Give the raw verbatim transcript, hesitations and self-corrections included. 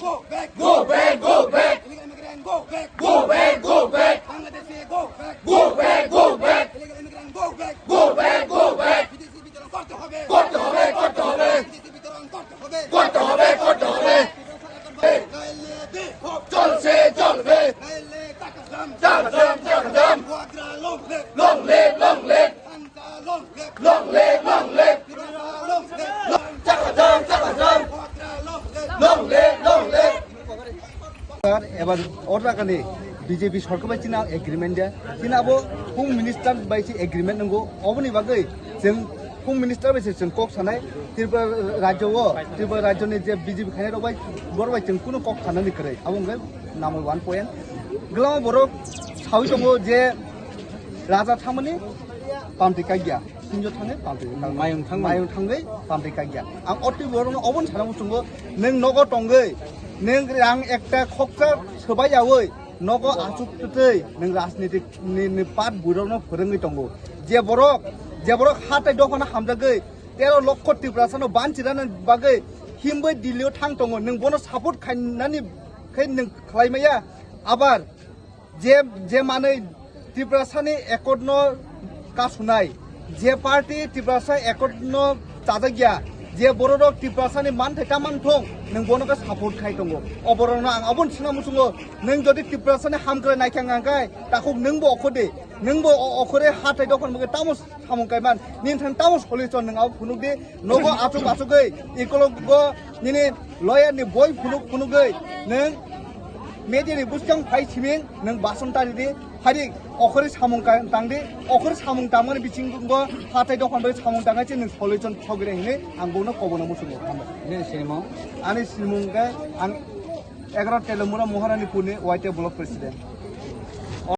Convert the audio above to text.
Go back, go back, go back. Illegal immigrant, go back, go back, go back. Bangladeshi, go back, go back, go back. Illegal immigrant, go back, go back, go back. বিদেশি বিতরণ করতে হবে, করতে হবে, করতে হবে। বিদেশি বিতরণ করতে হবে, করতে হবে, করতে হবে। নইলে বিক্ষোভ চলছে, চলবে। নইলে চাকা জাম, চাকা জাম, চাকা জাম। Wagra long live, long live, long live. Long live, long live. Long live, long live. Long live, long live. Sir, ebar order kani B J P sorkar bai chini agreement ya. Chini abo Home Minister bai si agreement nungo. Oboni bagwi chwng Home Minister bai se chwng kok sanai. Tripura rajyo o, Tripura rajyo ni je B J P khainai rok bai, bor bai chwng kuno kok sanani kwrwi. Abo wngkha number one point. Glama borok sawi tongo je raja thangmani pamtwi kaikya. Sinjo thangwi pamtwi kaikya. Mayung thangwi. Mayung thangwi pamtwi kaikya. Ang otwi borokno oboni sana muchungo, nwng nogo tongwi, nwng rang ekta khoksa swbai yawi, nogo achuk twtwi nwng rajnitik ni, ni pat buirokno phwrwngwi tongo. Je borok, je borok hatai dophano hamjagwi tero lokho Tiprasano banchirani bagwi himbai Delhi o thang tongo, nwng bono support khainani khe nwng khlai maya. Abar je, je manwi Tiprasani accord no kasunai, je party Tiprasa accord no chajakya, je bororok Tiprasani manthai ta manthong, nwng bono khe support khai tongo. Oborokno ang aboni sina muchungo, nwng jodi Tiprasani hamkrai naikha hwnka khe, takhuk nwngbo okhode, nwngbo o-, okhore hatai dophano bagwi tamo samung kaiman, nini thang tamo solution nwng abo phunukdi, nogo achuk achugwi, ikologo nini lawyer ni boi phunuk phunugwi, nwng media ni bwskang phai siming, nwng bason tari di, phai di, okhori samung ka-, tang di, okhori samung tangmani bisingo hatai dophano bagwi samung tangai se nwng solution sogwi hinwi ang bono kobono muchungo hambai. Nini sinimung? Ani sinimung khe ang egaro Telomura Maharani Purni Y T F Block President.